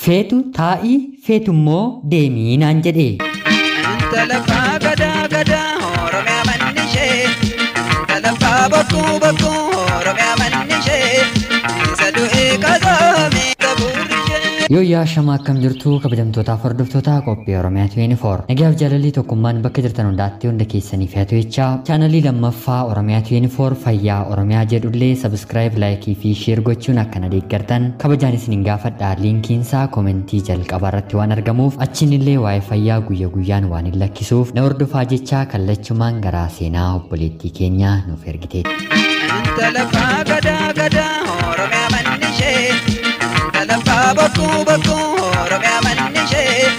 Feetu taa'ii feetu immoo deemii naan jedhe. Intala abbaa gadaa gadaa Oromiyaa manni ishee. Intala abbaa bokkuu bokkuu Oromiyaa manni ishee. Isa du'ee qasoomee qabuurri ishee. Yooyyaa shamaa akkam jirtu kabajamtootaaf hordoftoota qophii Oromiyaa 24. Nagaaf jaalalli tokkummaan bakka jirtan hundaatti hunda keessaniif haa ta'u chaanalii lammaffaa Oromiyaa 24 fayyaa Oromiyaa jedhullee sabiskiraayib, laayikii fi sheer gochuun akkana deeggartan kabajaan isinin gaafadha. Liinkiinsaa koomentii jalqabaa irratti waan argamuuf achiinillee waa'ee fayyaa guyya guyyaan waan hin lakkisuuf na hordofaa jechaa kallachumaan garaa seenaa obboleettii keenyaa nuuf ergiteetti. Intala abbaa gadaa gadaa Oromiyaa manni ishee. Intala abbaa bokkuu bokkuu Oromiyaa manni ishee.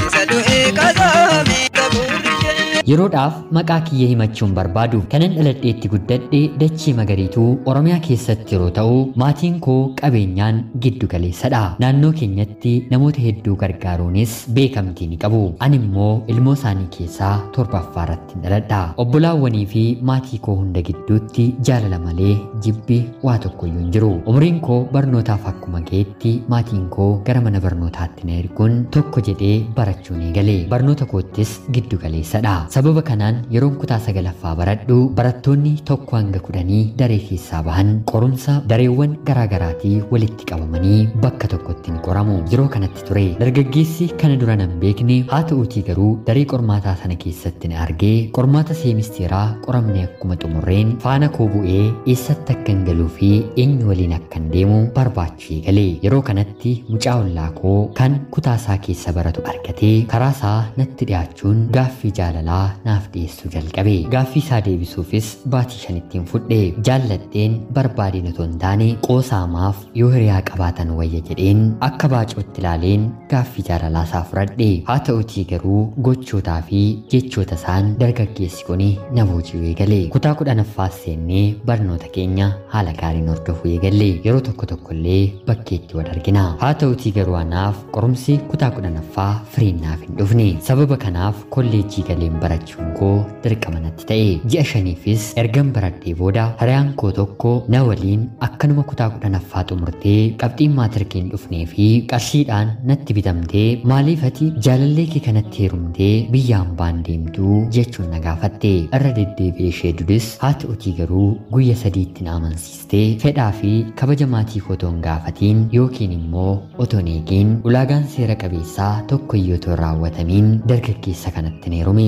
Isa du'ee qasoomee qabuurri ishee. Yeroodhaaf maqaa kiyya himachuun barbaadu kanan dhaladheetti guddadhe dachee magariituu Oromiyaa keessatti yeroo ta'u maatiin koo qabeenyaan giddu galeessadha. Naannoo keenyatti namoota hedduu gargaaruunis beekamtii ni qabu. Ani immoo ilmoo isaanii keessaa torbaffaa irratti dhaladha. Obbolaawwanii fi maatii koo hunda gidduutti jaalala malee jibbi waa tokkoyyuu hin jiru. Umriin koo barnootaaf akkuma ga'etti maatiin koo gara mana barnootaatti na erguun tokko jedhee barachuu ni gale. Barnoota koottis giddu galeessadha. Sababa kanaan yeroon kutaa sagalaffaa baradhu barattoonni 1 hanga 10 daree keessaa bahan qorumsa dareewwan garaagaraatii walitti qabamanii bakka tokkotti ni qoramu. Yeroo kanatti ture dargaggeessi kana dura nan beekne haa ta'uutii garuu daree qormaataa sana keessatti na argee qormaata seemisteeraa qoramne akkuma xumurreen faana koo bu'ee eessatti akkan galuu fi eenyu waliin akkan deemu barbaachuu eegale. Yeroo kanatti mucaa ollaa koo kan kutaa isaa keessa baratu argatee karaa isaa natti dhiyaachuun gaaffii jaalalaa naaf dhiyeessuu jalqabe. Gaaffii isaa deebisuufis baatii 5ttiin fudhe. Jaalladheen barbaadeen otoo hin taane qoosaamaaf yoo hiriyaa qabaatan wayya jedheen akka baacootti ilaaleen gaaffii jaalalaa isaa fudhadhe. Haa ta'utii garuu gochootaa fi jechoota isaan dargaggeessi kun na booji'uu eegale. Kutaa 10ffaas seennee barnoota keenya haala gaariin hordofuu eegalle. Yeroo tokko tokkollee bakkeetti wal argina. Haa ta'utii garuu anaaf qorumsi kutaa 10ffaa firiin naaf hin dhufne. Sababa kanaaf kolleejjii galeen barachuun koo dirqama natti ta'e. Ji'a 5fis ergan baradhee booda hiriyaan koo tokko na waliin akkanuma kutaa 10ffaa xumurtee qabxiin maatirkiin dhufnee fi qarshiidhaan natti bitamtee maaliif ati jaalallee kee kanatti heerumtee biyyaan baan deemtuu jechuun na gaafatte. Irra deddeebi'ee ishee dudis haa ta'utii garuu guyya sadiitti na amansiistee fedhaa fi kabaja maatii koo otoo hin gaafatiin yookiin immoo otoo hin eegiin ulaagaan seera qabeessaa tokko iyyuu otoo hin raawwatamiin dargaggeessa kanatti hin heerume.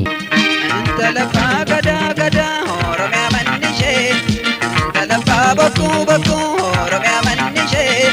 Intala abbaa gadaa gadaa Oromiyaa manni ishee. Intala abbaa bokkuu bokkuu Oromiyaa manni ishee.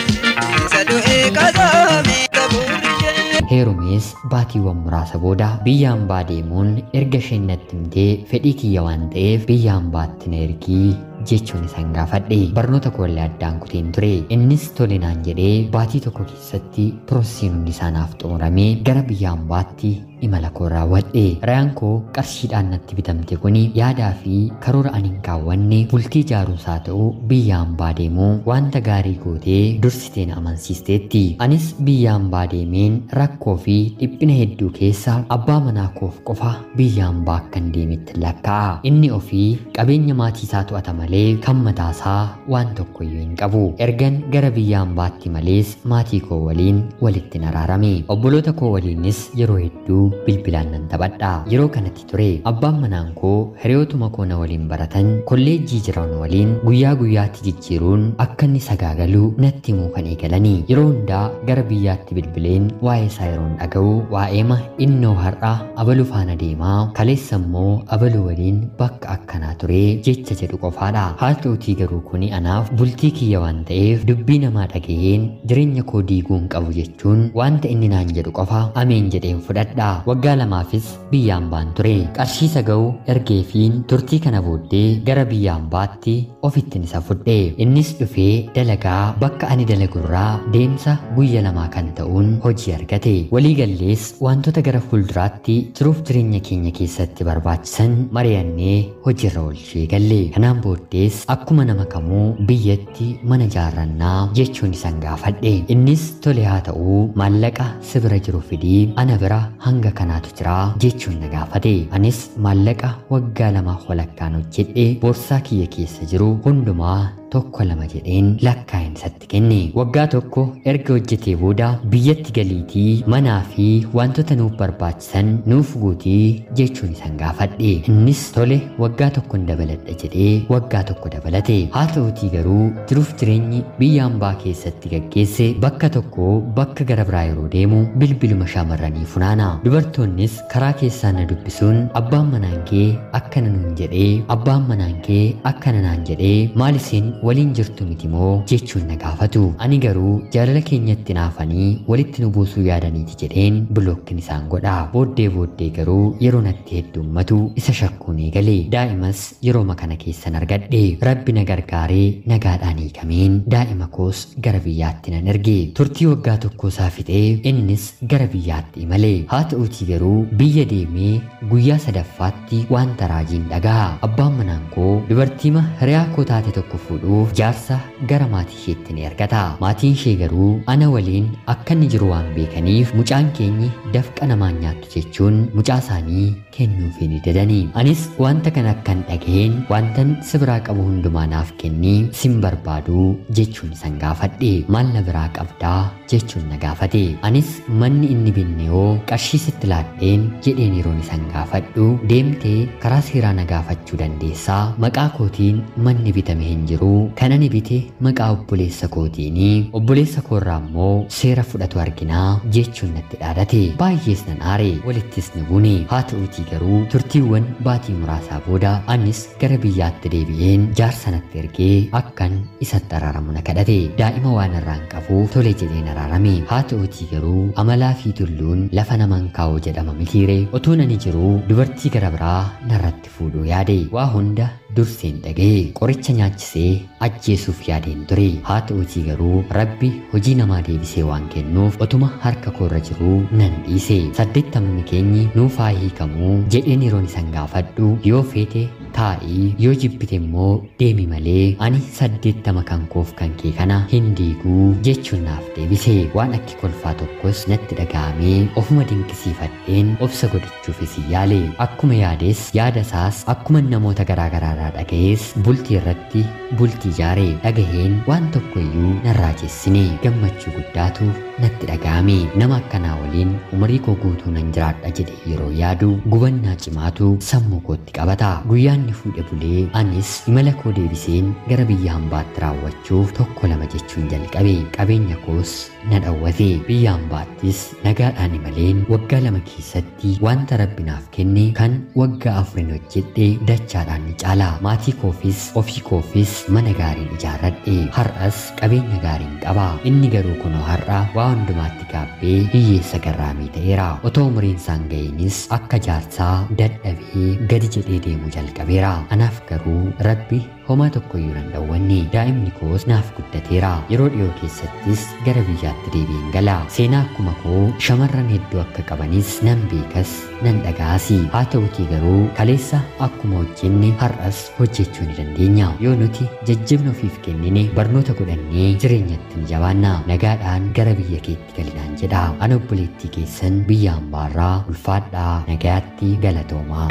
Isa du'ee qasoomee qabuurri ishee. Heerumees baatiiwwan muraasa booda biyya hambaa deemuun erga isheen natti himtee fedhii kiyya waan ta'eef biyya hambaatti na ergii jechuun isaan gaafadhe. Barnoota koollee addaan kuteen ture. Innis tole naan jedhee baatii tokko keessatti piroosiin hundi isaanaaf xumuramee gara biyya hambaatti imala koo raawwadhe. Hiriyaan koo qarshiidhaan natti bitamte kuni yaadaa fi karoora ani hin kaawwanne bultii ijaaruusaa ta'u biyya hambaa deemuu wanta gaarii gootee dursitee na amansiisteetti. Anis biyya hambaa deemeen rakkoo fi dhiphina hedduu keessa abbaa manaa koof qofa biyya hambaa akkan deemetti lakkaa'a. Inni ofii qabeenya maatii isaa to'ata malee kan mataasaa waan tokkoyyuu hin qabu. Ergan gara biyya hambaatti malees maatii koo waliin walitti naraarame. Obboloota koo waliinis yeroo hedduu bilbilaan nan taphadha. Yeroo kanatti ture abbaan manaan koo hiriyootuma koo na waliin baratan kolleejjii jiran waliin guyyaa guyyaatti jijjiiruun akka inni sagaagalu natti himuu kan eegalanii. Yeroo hundaa gara biyyaatti bilbileen waa'ee isaa yeroon dhaga'u waa'eema innoo har'a abaluu faana deemaa kaleessa immoo abaluu waliin bakka akkanaa ture jecha jedhu qofaadha. Haa ta'utii garuu kuni anaaf bultii kiyya waan ta'eef dubbii namaa dhaga'een jireenya koo diiguu hin qabu jechuun wanta inni naan jedhu qofa ameen jedheen fudhadha. Waggaa 2fis biyya hambaan ture. Qarshii saga'u ergeefiin turtii kana booddee gara biyya hambaatti ofittin isa fudhe. Innis dhufee dalagaa bakka ani dalagurraa deemsa guyya 2 kan ta'uun hojii argate. Waliigallees wantoota gara fuulduraatti jiruuf jireenya keenya keessatti barbaachisan mari'annee hojiirra oolchuu eegalle. Kanaan booddees akkuma nama kamuu biyyatti mana ijaarrannaa jechuun isan gaafadhe. Innis tole haa ta'uu maallaqa si bira jiru fidii ana bira hanga kanaatu jira jechuun na gaafate. Anis maallaqa waggaa 2 walakkaan hojjedhe boorsaa kiyya keessa jiru hundumaa 1 2 jedheen lakkaa'een isatti kenne. Waggaa tokko erga hojjetee booda biyyatti galiitii manaa fi wantoota nuuf barbaachisan nuuf guutii jechuun isan gaafadhe. Innis tole waggaa tokkon dabaladha jedhee waggaa tokko dabalate. Haa ta'utii garuu jiruuf jireenyi biyya hambaa keessatti gaggeesse bakka tokko bakka gara biraa yeroo deemu bilbiluma shamarranii funaana. Dubartoonnis karaa keessaa na dubbisuun abbaan manaan kee akkana nuun jedhee abbaan manaan kee akkana naan jedhee maal isin waliin jirtu miti moo jechuun na gaafatu. Ani garuu jaalala keenyatti naafanii walitti nu buusuu yaadaniiti jedheen bilookkin isaan godha. Booddee garuu yeroo natti heddummatu isa shakkuun eegale. Daa'imas yerooma kana keessan argadhe. Rabbi na gargaaree nagaadhaan hiikameen daa'ima koos gara biyyaatti nan erge. Turtii waggaa tokko isaa fixee innis gara biyyaatti imale. Haa ta'uutii garuu biyya deemee guyyaa sadaffaatti wanta raajiin dhaga'a. Abbaan manaan koo dubartiima hiriyaa koo taate tokko fuudhuuf jaarsa gara maatii isheetti ni ergata. Maatiin ishee garuu ana waliin akka inni jiru waan beekaniif mucaan keenyi dafqa namaan nyaattu jechuun mucaa isaanii kennuufii ni didani. Anis wanta kana akkan dhageen wantan si biraa qabu hundumaa naaf kennii sin barbaadu jechuun isan gaafadhe. Maal na biraa qabdaa jechuun na gaafate. Anis manni inni binne hoo qarshii sitti laadheen jedheen yeroon isan gaafadhu deemtee karaa seeraa na gaafachuu dandeessaa, maqaa kootiin manni bitame hin jiru, kan ani bite maqaa obboleessa kootiini, obboleessa koorraa immoo seera fudhatu arginaa jechuun natti dhaadate. Baay'ees nan aare, walittis ni buune. Haa ta'uutii garuu turtiiwwan baatii muraasaa booda anis gara biyyaatti deebi'een jaarsa natti ergee akkan isatti araaramu na kadhate. Daa'ima waan irraan qabuuf tole jedheen araarame. Haa ta'uutii garuu amalaa fi tulluun lafa naman kaa'u jedhama mitiire. Otuun ani jiruu dubartii gara biraa narratti fuudhuu yaade. Waa hunda durseen dhaga'e. Qoricha nyaachisee ajjeesuuf yaadeen ture. Haa ta'uutii garuu Rabbi hojii namaa deebisee waan kennuuf otuma harka koorra jiruu nan dhiise. 80 keenyi nuuf haa hiikamuu jedheen yeroon isan gaafadhu yoo feete taa'ii yoo jibbite immoo deemi malee ani 80 kan koof kan kee kana hin diiguu jechuun naaf deebise. Waan akki kolfaa tokkos natti dhaga'amee ofuma dinqisiifadheen obsa godhachuufis yaale. Akkuma yaades yaada isaas akkuma namoota garaa garaarraa dhaga'ees bultii irratti bultii ijaare. Dhagaheen waan tokko iyyuu narraa jeessine. Gammachuu guddaatu natti dhaga'ame. Nama akkanaa waliin umurii koo guutuu nan jiraadha jedhe yeroo yaadu gubannaa cimaatu sammuu kootti qabata. Guyyaan ni fuudhe bulee anis imala koo deebiseen gara biyya hambaatti raawwachuuf 1 2 jechuun jalqabe. Qabeenya koos na dhawwate. Biyya hambaattis nagaadhaan imaleen waggaa 2 keessatti wanta Rabbi naaf kenne kan waggaa 4 hojjedhe dachaadhaan ni caala. Maatii koofis ofii koofis mana gaariin ijaarradhe. Har'as qabeenya gaariin qaba. Inni garuu kunoo har'a waa hundumaatti gaabbee hiyyeessa garraamii ta'eera. Otoo umuriin isaan ga'iinis akka jaarsaa dadhabee gadi jedhee deemuu jalqabeera. Anaaf garuu Rabbi homaa tokko iyyuu nan dhawwanne. Daa'imni koos naaf guddateera. Yeroo dhiyoo keessattis gara biyyaatti deebi'een gala. Seenaa akkuma koo shamarran hedduu akka qabanis nan beekas nan dhaga'asi. Haa ta'utii garuu kaleessa akkuma hojjenne har'as hojjechuu ni dandeenya. Yoo nuti jajjabina ofiif kennine barnoota godhannee jireenyatti ni jabaanna. Nagaadhaan gara biyya keetti galinaan jedha. Ana obboleettii keessan biyya hambaarraa ulfaadhaa nagayaatti galatoomaa.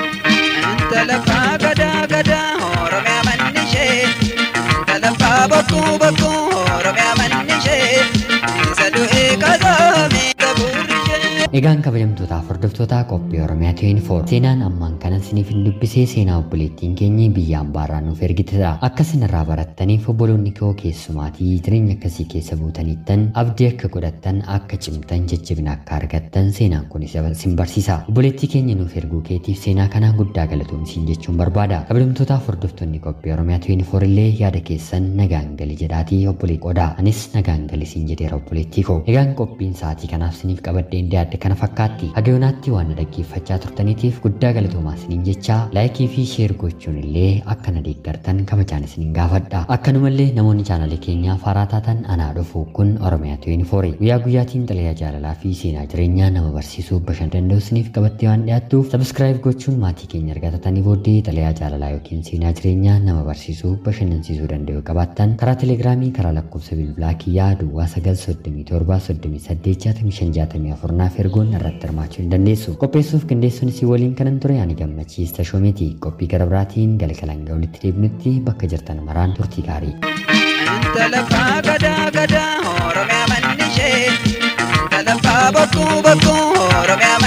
Intala abbaa gadaa gadaa Oromiyaa manni ishee, intala abbaa bokkuu bokkuu Oromiyaa manni ishee, isa du'ee qazaame qabuurri ishee. Egaan kabajamtootaaf hordoftoota qophii Oromiyaa 24 seenaan ammaan kana isiniif hin dubbisee seenaa obboleettiin keenya biyya hambaarraa nuuf ergitedha. Akka isinirraa barattaniif obboloonni koo keessumaatii jireenya akkasii keessa buutanittan abdii akka godhattan akka cimtan jajjabina akka argattan seenaan kun isin barsiisa. Obboleettii keenya nuuf erguu keetiif seenaa kanaan guddaa galatoomsiin jechuun barbaada. Kabajamtootaaf hordoftoonni qophii Oromiyaa 24 illee yaada keessan nagaan gali jedhaatii obboleettii qodaa. Anis nagaan gali siin jedheera obboleettii koo. Egaan qophiin sa'aatii kanaaf isiniif qabadheen dhiyaadhe kana fakkaatti. Haga yoonaatti waan na dhaggeeffachaa turtaniitiif guddaa galatoomaa isiniin jecha laayikii fi sheer gochuun illee akka na deeggartan kabajaan isiniin gaafadha. Akkanumallee namoonni chaanalee keenyaa faaraa taatan anaa dhufu kun Oromiyaa 24 guyyaa guyyaatiin xalayaa jaalalaa fi seenaa jireenyaa nama barsiisuu bashannanuu danda'u isiniif qabattee waan dhiyaattuuf sabiskiraayib gochuun maatii keenya argatatanii booddee xalayaa jaalalaa yookiin seenaa jireenyaa nama barsiisuu bashannansiisuu danda'u qabaattan karaa telegiraamii karaa lakkoofsa bilbilaa kiyyaa duwwaa 9 37 38 65 64 naaf ergu. erguun irratti hirmaachuu ni dandeessu. Qopheessuuf qindeessuun isii waliin kanan ture ani Gammachiis Tashoomeeti. Qophii gara biraatiin galgalan walitti deebinutti bakka jirtan maraan turtii gaarii. Intala abbaa gadaa gadaa Oromiyaa manni ishee. Intala abbaa bokkuu bokkuu Oromiyaa.